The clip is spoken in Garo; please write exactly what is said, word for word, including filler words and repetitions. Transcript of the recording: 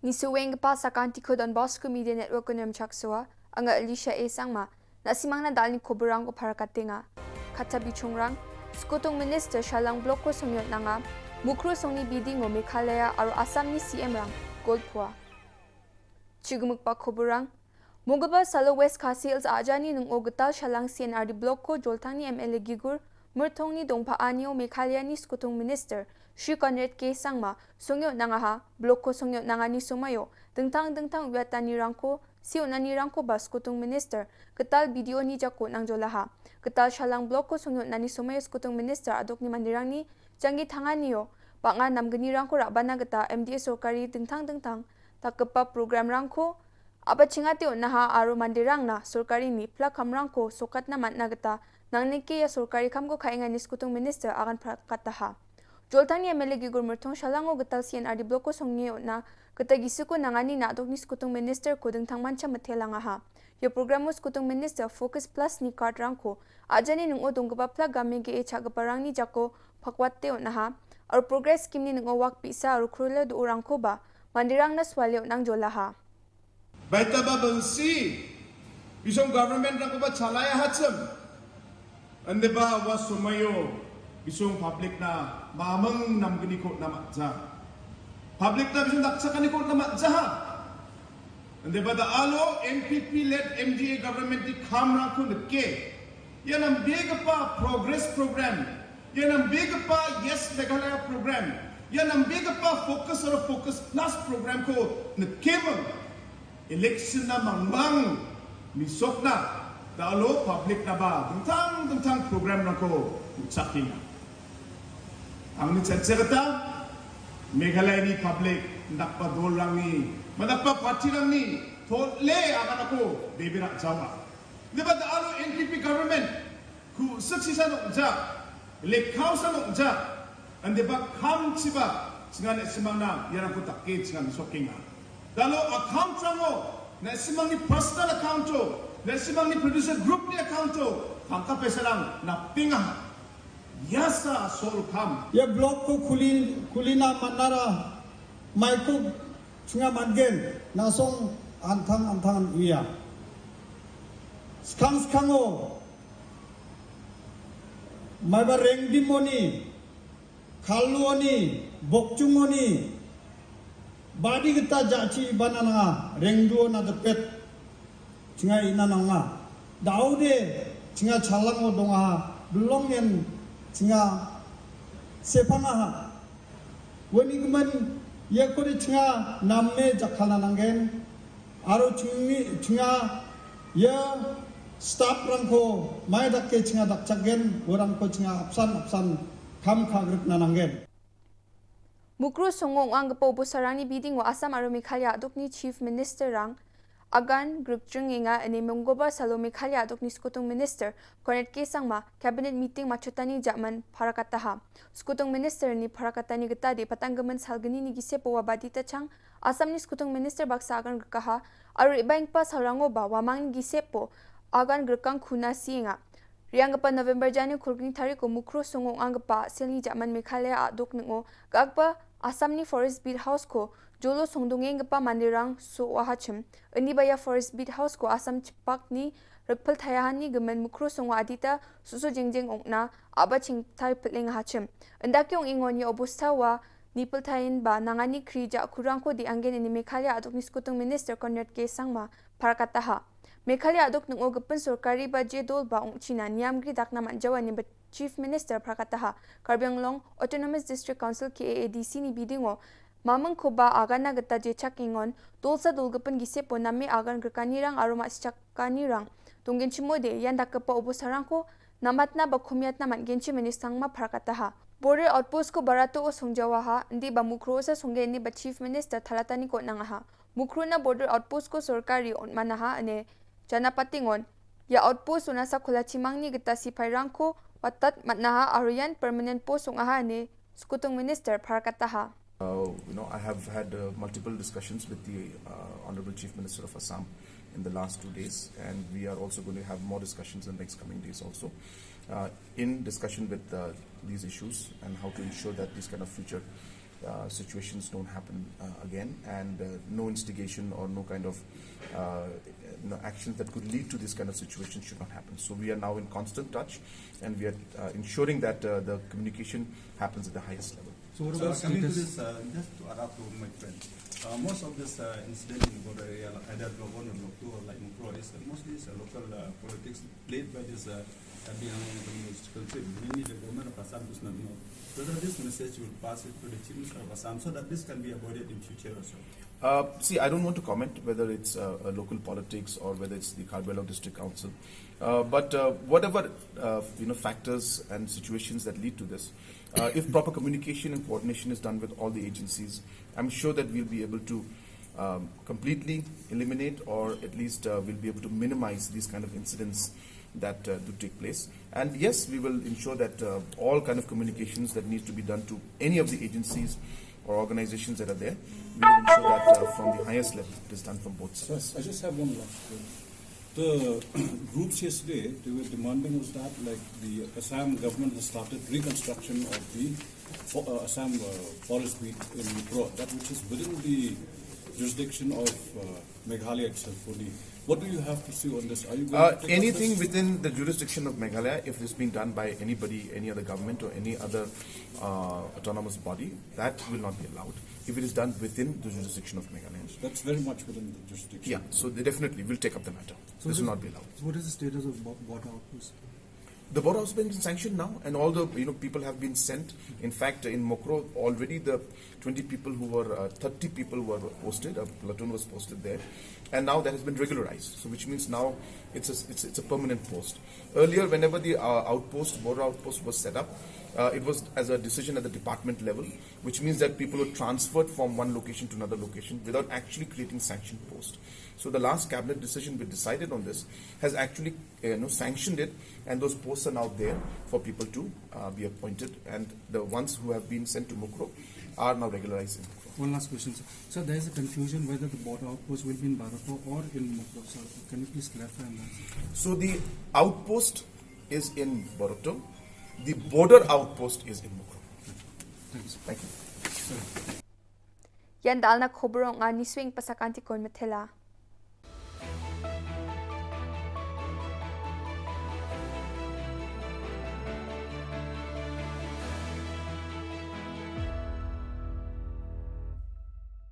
Nisuenggipa sakantiko Don Bosco Media Network-o nimchaksoa, anga Alicia A Sangma, na·simangna dalni koborangko parakatenga. Kata bichongrang, Skutung Minister Shalang Blokko songyotnanga, Mukru songni bidingo Meghalaya aro Assamni C M-rang golpoa. Chigimikba koborang, Monggibar salo West Khasi Hills a·jani ning·o gital Shalang C N R D Blokko joltangni M L A Gigur Mirtongni dongpa·anio Meghalayani Skutung Minister Shri Conrad K Sangma songyo nangaha, Blokko songyo nangani somaio dingtang dingtang uiatanirangko, sionanirangkoba Skutung Minister gital bidioni jako nangjolaha. Gital Shalang Blokko songyo nani somaio Skutung Minister adokni manderangni janggi tanganio bang·a namgnirangko ra·bana gita M D A sorkari dingtang dingtang dakgipa programrangko a·bachengate on·aha aro manderangna sorkarini pila kamrangko sokatna man·na gita nangneke ia sorkari kamko ka·enga ine Skutung Minister agan prakataha. Joltangni M L A Gigur Mirtong Shalango gital C N R D Blokko songe on·na gita gisiko nangani na·dokni Skutung Ministerko dingtangmancha mitelangaha. Ia programo Skutung Minister Focus Plus-ni card-rangko a·jani ning·o donggipa pila game ge·e cha·giparangni jako pakwate on·aha aro Progress Scheme-ni ning·o wak bi·sa aro krule do·orangkoba manderangna suale on·angjolaha. Baitaba bangsi bisong government-rangkoba chalai ahachim. Indiba ua somaio bisong public-na mamung namgniko on·na man·ja. Public-na bisong dakchakaniko on·na man·jaha. Indiba da·alo N P P led M D A government-ni kamrangko nike. Ia nambegipa progress program, ia nambegipa Yes Meghalaya program, ia nambegipa Focus aro Focus Plus program-ko nikeming. Election-na mangmang nisokna da·alo public-naba dingtang dingtang program-rangko nikchakenga. Angni chatchagita Meghalayani public, indakba dolrangni, indakba party-rangni tole aganako bebe ra·jawa. Indiba da·alo N P P government ku·siksisan ong·ja, lekkaosan ong·ja, indiba kamchiba chinga na·simangna iarangko dake chinga nisokenga. Da·alo account-rango, na·simangni personal account-o, na·simangni producer group-ni account-o tangka paisarang napengaha. Iasa asol kam. Ia blog-ko kuli-, kulina man·ara maiko chinga man·gen, na·song antang antang uia. Skang skango maiba rengdimoni, kaluoni, bokchungoni, badi gita ja·chi banananga rengduona dipet chinga ina nanga. Da·ode chinga chalango dongaha, bilongen chinga sepangaha. Uni gimin iakode chinga namme jakkalna nanggen. Aro chingni, chinga ia staff-rangko mai dake chinga dakchakgen, uarangko chinga apsan apsan kam ka·grikna nanggen. Mukru songo ong·anggipa obosarangni bidingo Assam aro Meghalaya a·dokni Chief Minister-rang agan grikjringenga ine Monggibar salo Meghalaya a·dokni Skutung Minister Conrad K Sangma Cabinet meeting matchotani ja·man parakataha. Skutung Minister-ni parakatani gitade patanggimin salgnini gisepo ua baditachang Assamni Skutung Minister baksa agan grikaha aro re·baenggipa salrangoba uamangni gisepo agan grikangkuna sienga. Re·anggipa November jani kolgni tariko Mukru songo ong·anggipa a·selni ja·man Meghalaya a·dok ning·o ga·gipa Assamni Forest Beat House-ko jolo songdongenggipa manderang so·ahachim. Indiba ia Forest Beat House-ko Assam chipakni rikpiltaiahani gimin Mukru songo adita su·su jengjeng ong·na a·ba chingtai pil·engahachim. Indake ong·engon ia obosta ua nipiltaenba nangani kri ja·kurangko de·anggen ine Meghalaya a·dokni Skutung Minister Conrad K Sangma parakataha. Meghalaya a·dok ning·o gipin sorkari ba je dol ba ong·china niamgri dakna man·jawa ineba Chief Minister parakataha. Karbi Anglong Autonomous District Council, K A A D C-ni bidingo mamingkoba agana gita jechakengon dolsa dolgipin gisepo name agan grikanirang aro ma·sichakanirang donggenchimode ian dakgipa obostarangko namatna ba komiatna man·genchim ine Sangma parakataha. Border outpost-ko Barato-o songjawaha, indiba Mukrosa songgen ineba Chief Minister talataniko on·angaha. Mukrona border outpost-ko sorkari on·manaha ine janapatengon. Ia outpost-ona sakolachimangni gita sipairangko watat man·aha aro ian permanent post ong·aha ine Skutung Minister parakataha. Uh, you know, I have had, uh, multiple discussions with the, uh, Honorable Chief Minister of Assam in the last two days, and we are also going to have more discussions in the next coming days also, uh, in discussion with, uh, these issues and how to ensure that these kind of future uh, situations don't happen uh, again, and uh, no instigation or no kind of uh, no actions that could lead to this kind of situation should not happen. So we are now in constant touch, and we are uh, ensuring that uh, the communication happens at the highest level. So what So about coming to status? This, uh, just to add up to my friend, uh, most of this uh, incident in border area, like either Block One or Block Two or like Mukroh, is mostly is a local uh, politics played by this uh, F D R communist culture. Mainly the government of Assam does not know whether this message will pass it to the Chief Minister of Assam so that this can be avoided in future also. Uh, see, I don't want to comment whether it's uh, a local politics or whether it's the Karbi Anglong District Council. Uh, but uh, whatever uh, you know factors and situations that lead to this, uh, if proper communication and coordination is done with all the agencies, I'm sure that we'll be able to um, completely eliminate, or at least uh, we'll be able to minimize these kind of incidents that uh, do take place. And yes, we will ensure that uh, all kind of communications that needs to be done to any of the agencies or organizations that are there, we will ensure that uh, from the highest level it is done from both sides. Sir, I just have one last question. The groups yesterday, they were demanding was that, like, the Assam government has started reconstruction of the fo- uh, Assam uh, forest beat in Mukroh, that which is within the jurisdiction of uh, Meghalaya itself only. What do you have to say on this? Are you going Uh, to take up anything this? Within the jurisdiction of Meghalaya, if it's been done by anybody, any other government or any other uh, autonomous body, that will not be allowed. If it is done within the jurisdiction of Meghalaya. That's very much within the jurisdiction. Yeah, so they definitely will take up the matter. So this will not be allowed. So what is the status of bo- border outpost? The border has been sanctioned now, and all the you know people have been sent. In fact, in Mukroh, already the twenty people who were uh, thirty people were posted. A platoon was posted there, and now that has been regularized. So, which means now it's a it's, it's a permanent post. Earlier, whenever the uh, outpost, border outpost, was set up, uh, it was as a decision at the department level, which means that people were transferred from one location to another location without actually creating sanctioned post. So the last cabinet decision we decided on this has actually uh, you know, sanctioned it, and those posts are now there for people to uh, be appointed. And the ones who have been sent to Mukroh are now regularized in Mukroh. One last question, sir. Sir, there is a confusion whether the border outpost will be in Barato or in Mukroh. Sir, can you please clarify on that? So the outpost is in Barato. The border outpost is in Mukroh. Thank you, sir. Thank you. Sir. Ian dalna khobor ong·a, niswing pasakantikon matela.